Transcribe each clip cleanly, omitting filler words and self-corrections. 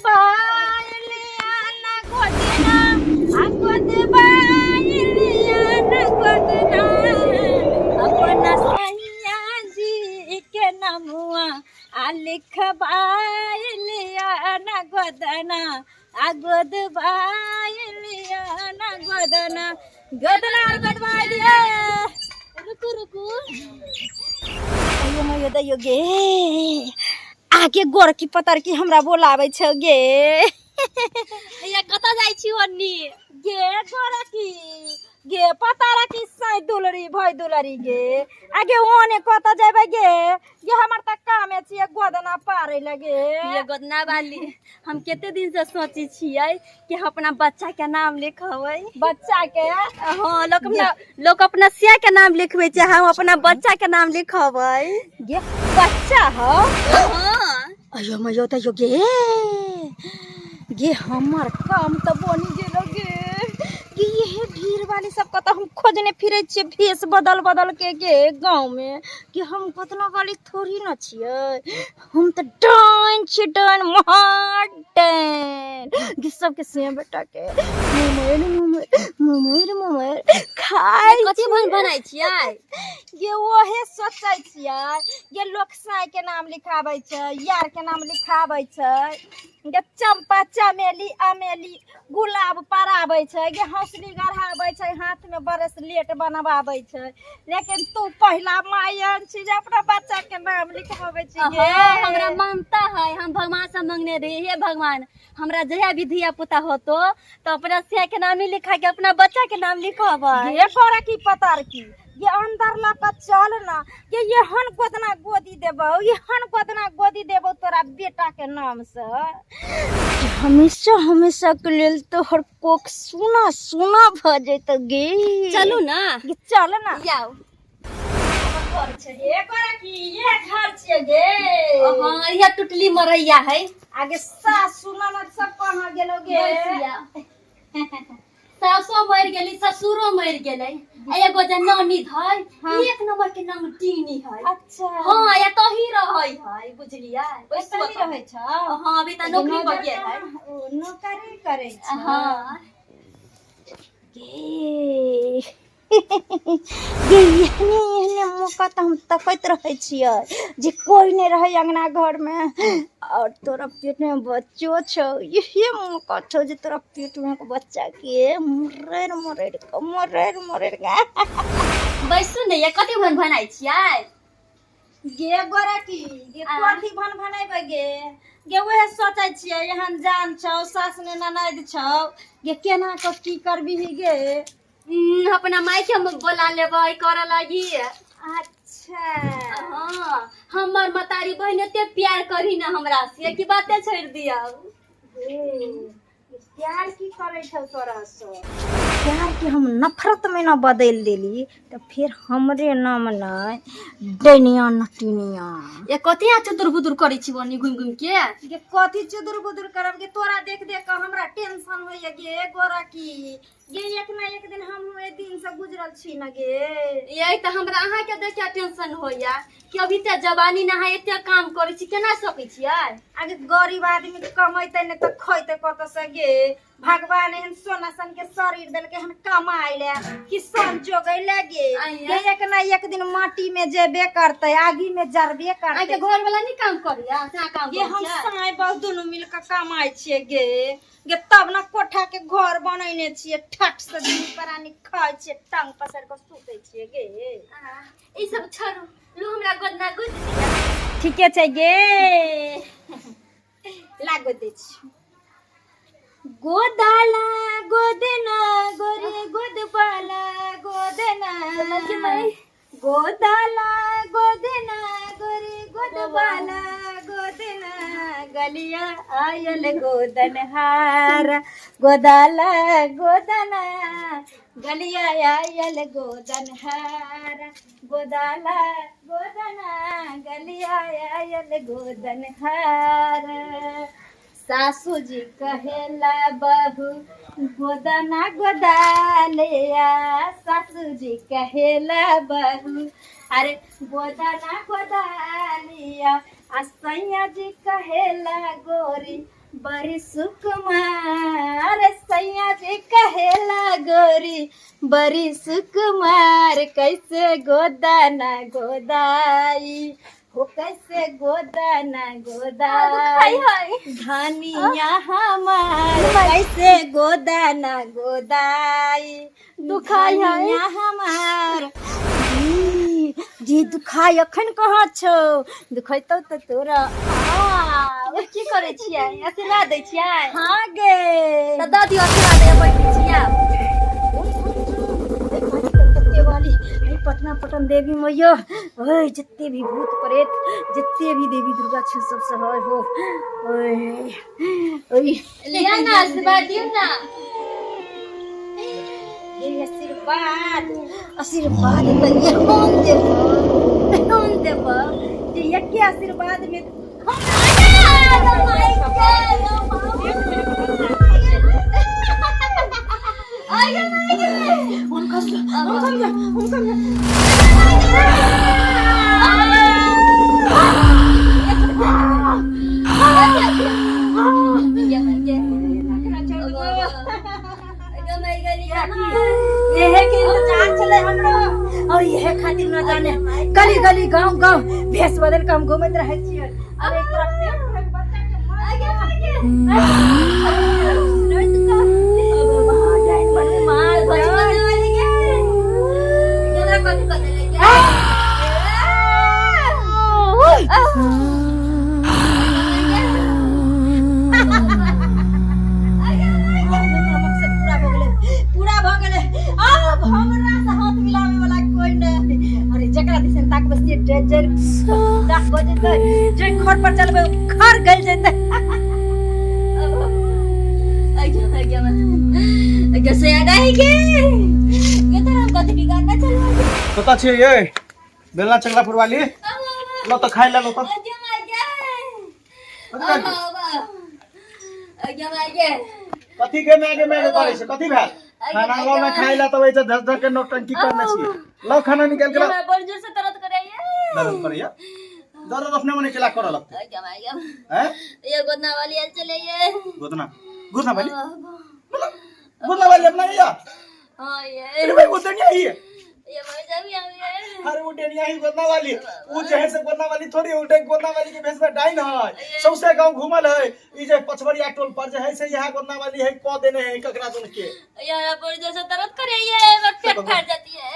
बाइलिया न गोदना, आ गोद बाइलिया न गोदना, अपना सैया जी के नमुआ आ लिखबाइलिया न गोदना, आ गोद बाइलिया न गोदना, गोदना आर गोदबाइलिया। रुकू रुकू। अयो मयो दैयो गे, आगे गोरकी पतरकी हमरा बोलाबै छौ गे। हैया कतऽ जाइ छी ओन्नी? गे गोरकी गे पतरकी, सै दुलरी भई दुलरी गे, आगे ओने कतऽ जेबै गे? गे हमर तऽ कामे छियै गोदना पारै लगे। ये गोदना वाली, हम कते दिन से सोचै छियै कि हम अपना बच्चा के नाम लिखबै। बच्चा के? हाँ, लोक अपना सिया के नाम लिखबै छै, हम अपना बच्चा के नाम लिखबै। गे बच्चा हो? हाँ। अयो मयो तयो गे, गे हमर काम तऽ बनि गेलो गे। गे ये भीड़ वाली सब कतऽ हम खोजने फिरै छियै भेष बदल बदल के गे गाँव में, कि हम कतना वाली थोड़ी न छियै, हम तऽ डाइन छियै, डाइन, महा डाइन गे। सबके से बेटा के मुमैर मुमैर मुमैर मुमैर खाय। कथी भन बनाइ छियै? गे ओहे सोचै छियै गे, लोक साई के नाम लिखाबै छै, यार के नाम लिखाबै छै गे, चंपा चमेली अमेली गुलाब पराबै छै गे, हौसली गढ़ाबै छै, हाथ में ब्रेसलेट बनवाबै छै, लेकिन तू पहिला मायन छी जे अपना बच्चा के नाम लिखाबै छी गे। हाँ, हमरा मानता है, हम भगवान से मांगने रही, हे भगवान, हमरा जहिया भी धिया पुता होतो तो अपना सिया के नाम ही लिखा के अपना बच्चा के नाम लिखबै। गे तोरा की पता की ये अंदर लऽ कऽ चल ना ये, एहन गोदना गोदी देबौ, एहन गोदना गोदी देबौ तोरा बेटा के नाम से, हमेशा हमेशा के लेल तोहर कोख सुना सुना भऽ जेतौ गे। चलू ना। गे चल ना। जाओ। घर छै गे तोरा की, ये घर छियै गे? हाँ, यह टुटली मरैया है। आगे सासु ननद सब कहाँ गेलो गे? बसिया। सासो मरि गेली, ससुरो मरि गेलै, आ एगो जे ननद है। हाँ। एक नंबर के नंगटीनी है। अच्छा। हाँ, या तही रहै है, बुझलियै? ओतहि रहै छौ? हाँ, अभी तऽ नौकरी पर गेल है। ओ नौकरी करै छै? हाँ। गे गे एहने एहने मौका तऽ हम तकैत रहै छियै जे कोइ नहि रहै अङ्गना घरमे और तोरा पेटमे बच्चो छौ, इहे मौका छौ जे तोरा पेटमे के बच्चाके मरड़ि मरड़ि कऽ, मरड़ि मरड़ि कऽ। बैसू ने, ये कथी भन भनाइ छियै? गे गोरकी गे, आ? कथी भन भनेबै गे? गे उहे सोचै छियै, एहन जान छौ, सास ने ननैद छौ गे, केना कऽ की करबिही गे? अपना माय के हम बोला लेबै करऽ लागी। अच्छा। हाँ, हमर मतारी बहिन एते प्यार करी ना हमरा से कि बाते छोड़ दिया। हे, प्यार की करै छौ तोरा से? प्यार के हम नफरत में न बदलि देली तऽ फेर हमरे नाम नहि डैनिया नटिनिया। ये कथी यहाँ चुदुर बुदुर करै छी बनी घुमि घुमि के? गे कथी चुदुर बुदुर करब गे, तोरा देख देख कऽ हमरा टेंशन होइया गे गोरकी गे, एक ना एक दिन हम एहि दिन से गुजरल छी न गे। यही तऽ हमरा अहाँके देख के टेंशन होइया कि अभी तऽ जवानी ना है, एते काम करै छी, केना सकै छियै? आगे गरीब आदमी कमेतै नहि तऽ खैतै कतऽ से गे? भगवान एहन सोना सन के शरीर देलकै हन कमाइ ले कि संजोगै ले गे? आइया। गे एक ना एक दिन माटी में जेबे करतै, आगी में जरबे अहाँके करतै। घर वाला नहि काम करैया से अहाँ काम गे करै हम छियै? साँय बहु दुनू मिल कऽ कमाइ छियै गे। गे तब ने कोठा के घर बनैने छियै, ठट से दुनू प्राणी खाइ छियै, टांग पसारि कऽ सुतै छियै गे। ई सब छोड़ू, लू हमरा गोदना गोद दिअ। ठीके छै गे, लागो दै छी। गोदाला गोदना गोरे गोदबाला गोदना, गोदाला गोदना गोरे गोदबाला गोदना, गलिया आयल गोदन हार, गोदाला गोदना, गलिया आयल गोदन हार, गोदाला गोदना, गलिया आयल गोदन हार। सासू जी कहेला बहू गोदना गोदालिया, सासू जी कहेला बहू अरे गोदना गोदालिया, आ सैया जी कहेला गोरी बड़ी सुकुमार, सैया जी कहेला गोरी बड़ी सुकुमार, कैसे गोदाना गोदाई हो, कैसे गोदाना गोदाई धनिया हमार, कैसे गोदाना गोदाई दुखाइ है। धनिया हमार। जी जी दुखाइ अखन कहाँ छौ, दुखैतौ तऽ तोरा। आ, की करै छियै? आशीर्वाद दै छियै? हाँ गे। तऽ दऽ दियौ आशीर्वाद, हैया बैठै छियै। वाली पटना पटन देवी मैया, ओए जते भी भूत प्रेत जते भी देवी दुर्गा छै सब सहाय हो। ओए ओए लिअ ने, आशीर्वाद दियौ ने। हे आशीर्वाद, आशीर्वाद तऽ एहन देबो, एहन देबो जे एके आशीर्वाद में इहे के इंतजार छलै हमरो, और इहे खातिर न जाने गली गली गांव गांव भेष बदल के हम घूमैत रहै छियै। अरे तोरा पेट भरि बच्चा के मार मकसद पूरा भऽ गेलै, पूरा भऽ गेलै। आब हमरा से हाथ मिलावे वाला कोई नहीं। अरे जकरा दिसन ताकबै से जर जर दाह भऽ जेतै, जे खर पर चलबै ओ खर गल जेतै। कतऽ छियै ये बेलना चंगला पुरवाली? लो तऽ खाइ ले लो तऽ। कथी के मागे मागे करै छै? कथी भेल? खाना लो ना खाइ ला, तऽ वैसे धस धस के नौटंकी करने छियै। लो खाना निकाल के लो। बड़ जोर से दर्द करैया। दर्द करैया? दर्द अपने मने केला करऽ लगतै हैं? ये गोदना वाली आयल चले ये। गोदना, गोदना वाली, गोदना वाली अपना या? हाँ ये। अरे भाई, वो दुनिया ही है। ये भाई साहब यहाँ ये। अरे वो डेनिया ही गोदना वाली, वो जे है से गोदना वाली थोड़ी, उल्टे गोदना वाली के भेष में डाइन है, सौसे गांव घूमल है। ई जे पछबरिया टोल पर जे है से यहाँ गोदना वाली है, क देने है ककरा दुन के। यार बड़ी जोर से दर्द करे ये, मेरा पेट फट जाती है।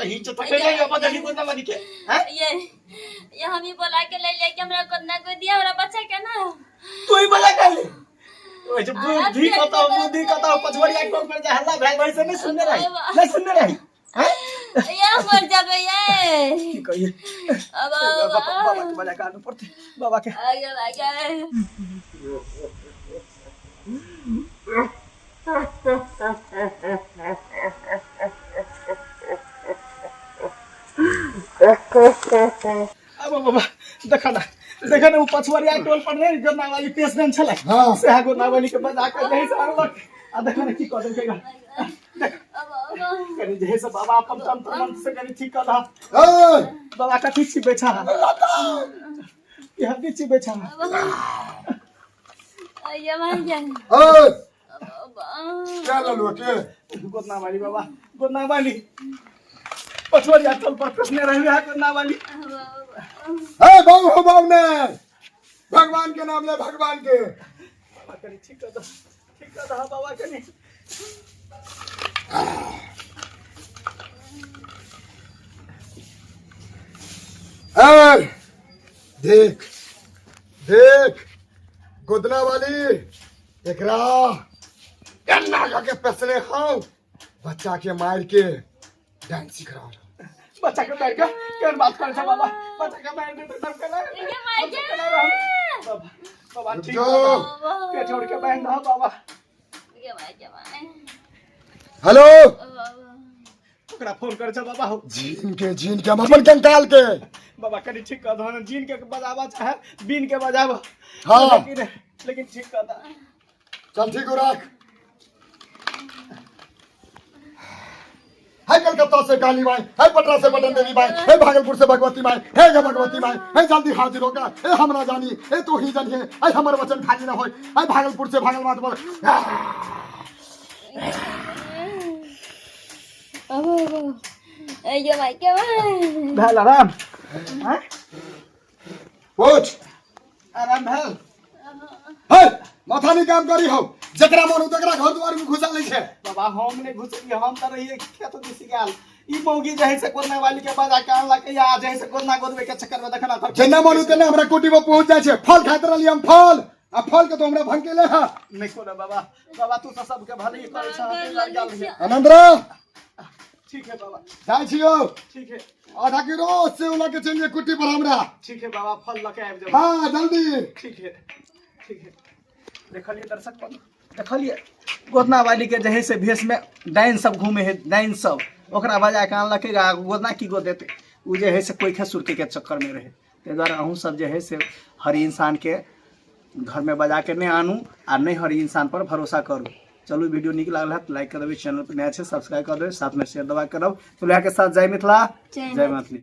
ही तो तके नहीं अब देखी गोदना वाली के हैं। ये हम ही बोला के ले लिया कि हमरा गोदना को दिया हमरा बच्चा के ना। तू ही बोला कर ले। ओए जो बुद्धि कतौ, बुद्धि कतौ। पछबरिया टोल पर जे हल्ला भेल वही से नहीं सुनने रही, नहीं सुनने रही हैं। ये मर जाबे ये। की कहिए? अब बाबा, बाबा के बजा के आनू पड़तै बाबा के। आगे आगे। अब बाबा देखा ना, देखा ना, वो पछवरिया टोल पर नहीं गोदना वाली पेशडेंट छलै। हाँ। सेहा गोदना वाली के बजा के नहीं से आनलक आ देखा ना की कऽ देलकै। देख कनी जे है से बाबा अपन तंत्र मंत्र से कनी ठीक कऽ दह। ए, बाबा कथी छी बेचा यहाँ की छी बेचा? ये मर जा। ए, क्या ललुआ के? गोदना वाली बाबा, गोदना वाली पछवरिया टोल पर पेशने रही है गोदना वाली। ए बाबू हो बाबू ने भगवान के नाम ले, भगवान के। बाबा कनी ठीक कऽ दह, ठीक कऽ दह बाबा कनी। ए, देख देख गोदना वाली एकरा एन्ना कऽ के पेसने हौ, बच्चा के मार के डांस सीख रहा। बच्चा के मार के केहन बात करै छै बाबा? बच्चा के मार के तब केना केना रहबै? बाबा, बाबा ठीक जो। कऽ दह, पेट छोड़ के बान्हि दह बाबा। हेलो, ओकरा फोन करै छै बाबा हो। जीन के, जीन के, हम अपन कंकाल के। बाबा कनी ठीक कऽ दह ने, जीन के बजाबा चाहे बीन के बजाबा। हाँ। लेकिन लेकिन ठीक कऽ दह। चल ठीक हो, रख। है कलकत्ता से काली माई, है पटना से पटन देवी माई, है भागलपुर से भगवती माई, हे गे भगवती माई, हे जल्दी हाजिर होगा, हे हमरा जानी, हे तू ही जानी, हे हमर वचन खाली ना होय, है भागलपुर से भागल बोल। ये भाई के भेल आराम? आँय? उठ। आराम भेल? हे माथा नहीं काम करी हो, जकरा मन हो तकरा घर द्वार में घुसल नहीं छे। बाबा हम नहीं घुसलिए, हम तऽ रहिए खेत दिस गेल। ई मौगी जे है से कोना वाली के बजा के आनलक या जे है से कोना गोदबे के चक्कर में देखना तर जेना मन हो तेना हमरा कोटी में पहुंच जाय छे। फल खाइत रहली हम फल, आ फल के तो हमरा भंकेले है। नहीं कोनो बाबा, बाबा तू तऽ सबके भले ही करै छह, हम लग गेल रहिए। आनंद रे। ठीक है बाबा। जाइ छियौ। ठीक है। आधा किलो सेव लऽ के चलि कुट्टी पर हमरा। ठीक है बाबा, फल लऽ के आबि जेबै। हाँ जल्दी। ठीक है, ठीक है। देखलिए दर्शक बंधु, देखलिए गोदना वाली के जे है से भेष में डाइन सब घूमे है, डाइन सब ओकरा बजा के आनलकै, आ गोदना की गोद देते, उ जे है से कोइखे सुरके के चक्कर में रहे। ताहि दुआरे अहूँ सब जे है से हर इंसान के घर में बजा के नहि आनू आ नहि हर इंसान पर भरोसा करू। चलू वीडियो नीक लागल है तऽ लाइक कर देबै, चैनल पर नया छै सब्सक्राइब कर देबै, साथ में शेयर दबा करब। चलू इएह के साथ जय मिथिला, जय मैथिली।